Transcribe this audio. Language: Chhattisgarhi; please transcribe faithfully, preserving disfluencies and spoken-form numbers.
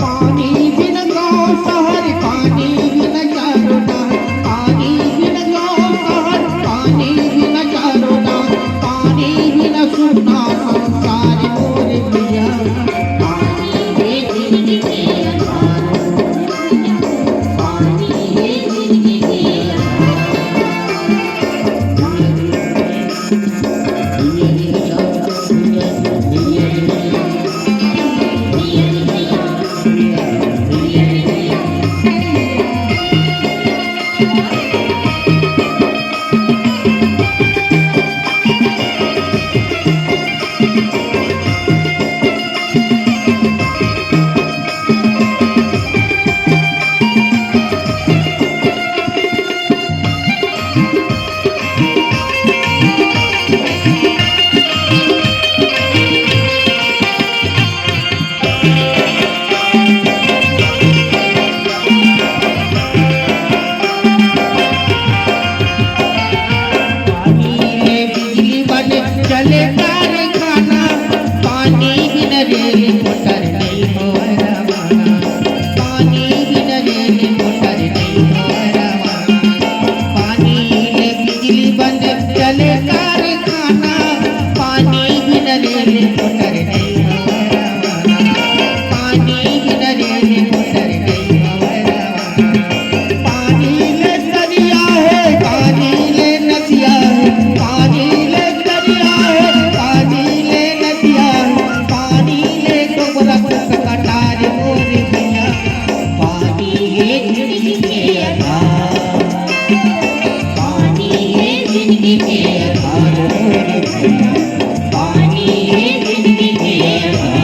पानी बिन गाँव शहर, पानी बिन चारों डहर, पानी बिन गाँव शहर, पानी बिन चारों डहर, पानी बिन सुना संसार मोर भैया। पानी हे जिंदगी के आधार, पानी हे जिंदगी के आधार। पानी ले बिजली बने चले कारखाना, पानी बिन रेल मोटर नइ होय रवाना, पानी बिन रेल मोटर नइ होय रवाना। पानी ले बिजली बने चले कारखाना, पानी बिन रेल मोटर नइ होय रवाना, पानी बिन रेल मोटर नइ होय रवाना। पानी ले दरिया हे, पानी ले नदिया हे, पानी ले दरिया हे, पानी ले नदिया हे, पानी ले डोबरा कटार मोर भैया। पानी हे जिंदगी के आधार, पानी हे जिंदगी के आधार मोर भैया। पानी हे जिंदगी के आधार।